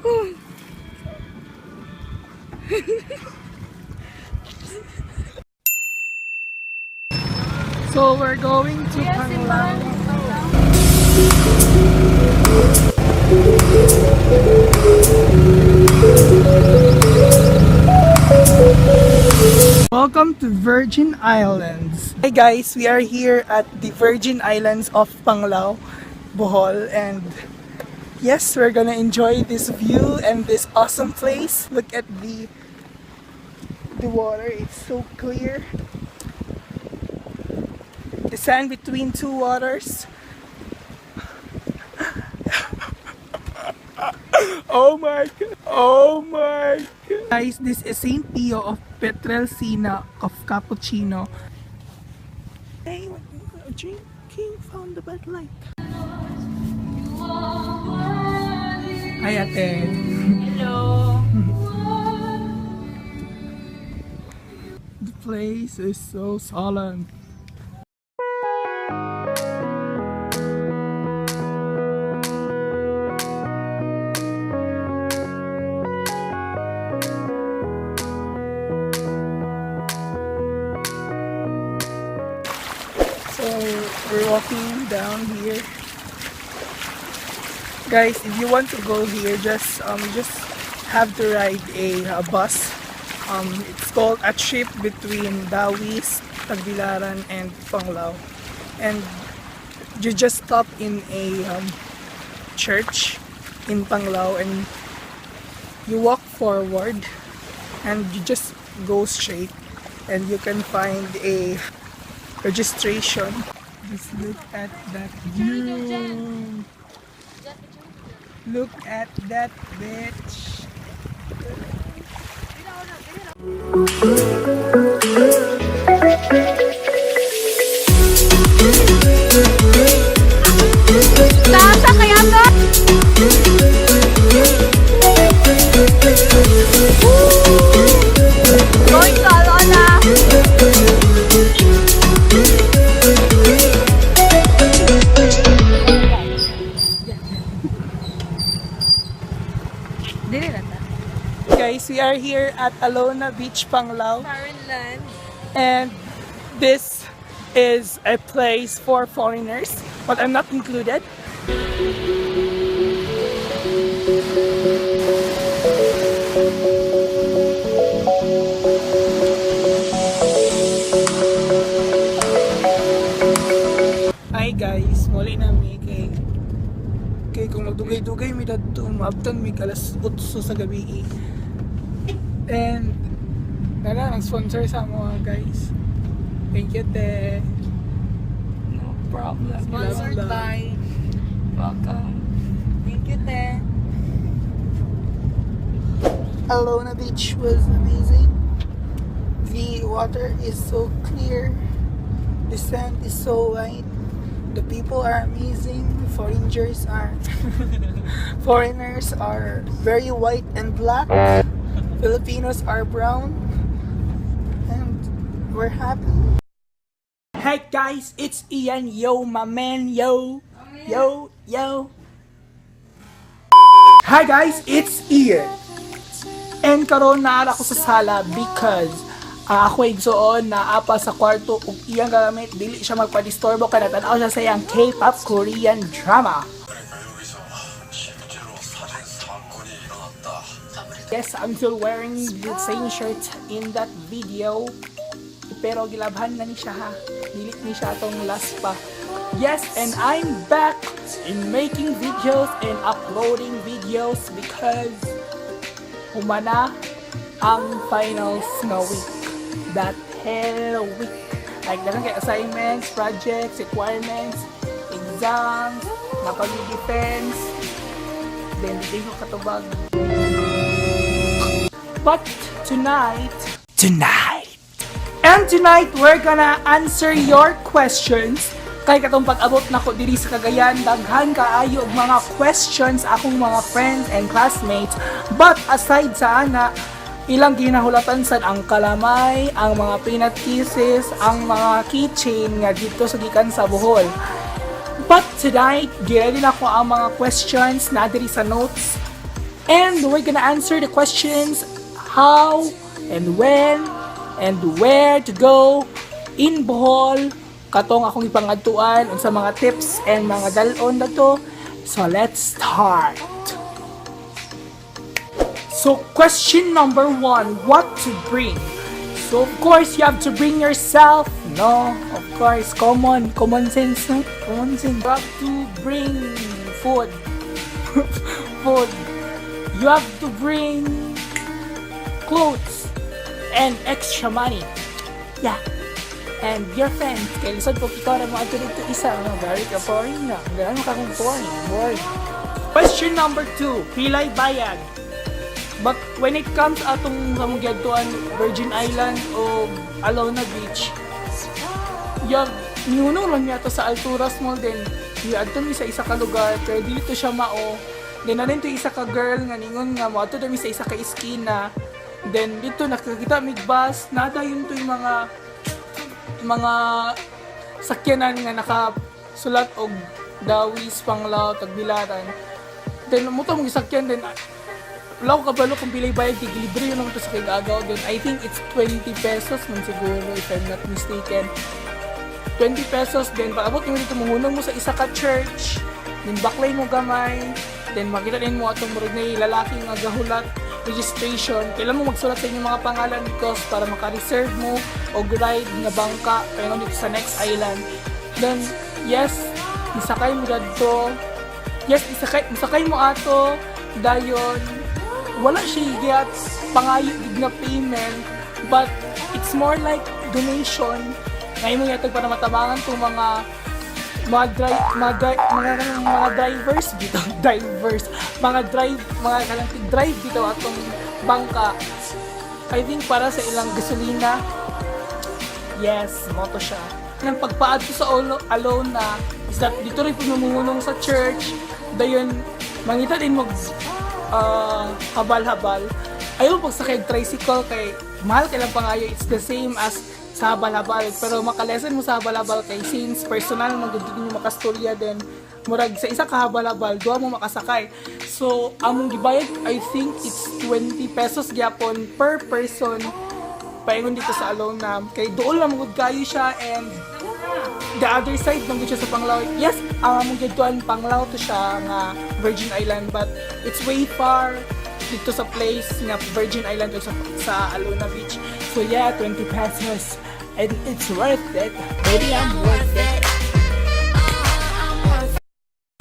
Ako. So we're going to Panglao. Welcome to Virgin Islands. Hey guys, we are here at the Virgin Islands of Panglao, Bohol, and yes, we're gonna enjoy this view and this awesome place. Look at the water, it's so clear. The sand between two waters. Oh my God. Oh my God. Guys, this is Saint Pio of Petrelcina of Cappuccino. Hey, drinking found the bad light. Hi, ate. Hello. The place is so solemn. So we're walking down here. Guys, if you want to go here, just have to ride a bus. It's called a trip between Dawis, Tagbilaran, and Panglao. And you just stop in a church in Panglao and you walk forward and you just go straight and you can find a registration. Just look at that view. Look at that bitch. Taasa kaya to? Going to Alona. Dili na ta. Guys, we are here at Alona Beach, Panglao. Land. And this is a place for foreigners, but I'm not included. Hi guys, muli na mi kay kung magdugay-dugay mi dadto maabtan mi alas 8 sa gabi. And nana ang sponsor sa amo guys. Thank you, te. No problem. Sponsored Sponsored by. Welcome. Thank you, te. Alona Beach was amazing. The water is so clear. The sand is so white. The people are amazing. Foreigners are foreigners are very white and black. Filipinos are brown. And we're happy. Hey guys, it's Ian. Yo, my man. Yo. Yo, yo. Hi guys, it's Ian. And karon naa ko sa sala because ako igsuon naa pa sa kwarto ug iyang gamit dili siya magpadisturbo kay natan-aw siya sa iyang K-pop Korean drama. 그러니까 여기서 실제로 살인 사건이 일어났다. Yes, I'm still wearing the same shirt in that video. Pero gilabhan na ni siya ha. Dili ni siya atong last pa. Yes, and I'm back in making videos and uploading videos because humana ang finals nga week. That hell week. Like, daghan kay assignments, projects, requirements, exams, napag-defense, then di ko katubag. But tonight, and tonight, we're gonna answer your questions. Kay katong pag-abot nako diri sa Cagayan, daghan kaayo og mga questions akong mga friends and classmates. But aside sa ana, ilang ginahulatan sad ang kalamay, ang mga peanut kisses, ang mga keychain nga dito sa gikan sa Bohol. But tonight, giready na ko ang mga questions na diri sa notes. And we're gonna answer the questions how and when and where to go in Bohol, katong akong ipangadtuan unsa mga tips and mga dalon na to. So let's start. So question number one, what to bring? So of course you have to bring yourself. No, of course, common sense, no? Common sense. You have to bring food. Food. You have to bring clothes and extra money. Yeah. And your friends. Kay lisod po ikaw na mo adto dito isa. No, very ka boring na. Ganun ka kung boring. Boring. Question number two, pilay bayad? But when it comes atong among giadtuan, Virgin Island o Alona Beach, yag niunong lang yata sa Alturas Mall, then niadto mi sa isa ka lugar pero dili to siya mao. Then naa to isa ka girl nga ningon nga moadto mi sa isa ka iskina. Then dito nakakita mig bus, nadayon to yung mga sakyanan nga nakasulat og Dawis, Panglao, Tagbilaran. Then mo to mong sakyan, then wala ko kabalo kung pilay bayad kay libre yun lang to sa kay-agaw. Then I think it's 20 pesos man siguro, if I'm not mistaken. 20 pesos. Then pag abot mo dito, muhunong mo sa isa ka church, then baklay mo gamay, then makita din mo atong murag na lalaki nga gahulat registration. Kailan mo magsulat sa inyong mga pangalan because para maka-reserve mo og ride nga bangka paingon dito sa next island. Then yes, isakay mo dadto. Yes, isakay mo ato. Dayon wala siya giyat pangayo gid nga payment, but it's more like donation nga imong yatag para matabangan tong mga drivers dito, drivers, mga drive, mga kanang drive dito atong bangka. I think para sa ilang gasolina. Yes, mao to siya. Nang pagpaadto sa Alona is that dito rin po namumulong sa church. Dayon mangita din mo habal-habal. Ayaw pagsakay og tricycle kay mahal kay lang pangayo. It's the same as sa habal-habal. Pero makalesen mo sa habal-habal kay since personal man gud ninyo makastorya, then murag sa isa ka habal-habal duha mo makasakay. So among gibayad, I think it's 20 pesos gyapon per person paingon dito sa Alona kay dool lang gud kayo siya and the other side man gud siya sa Panglao. Yes, ang among gidtuan, Panglao to siya nga Virgin Island, but it's way far dito sa place nga Virgin Island o sa Alona Beach. So yeah, 20 pesos and it's worth it. Baby, I'm worth it.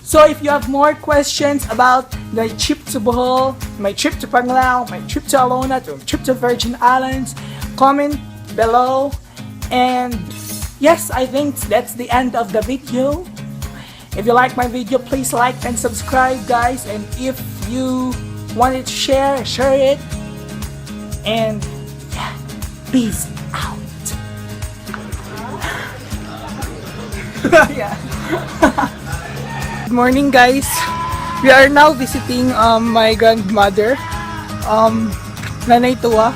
So if you have more questions about the trip to Bohol, my trip to Panglao, my trip to Alona, to trip to Virgin Islands, comment below. And yes, I think that's the end of the video. If you like my video, please like and subscribe, guys. And if you want to share, share it. And yeah, peace out. Yeah. Good morning, guys. We are now visiting my grandmother, Nanay Tua.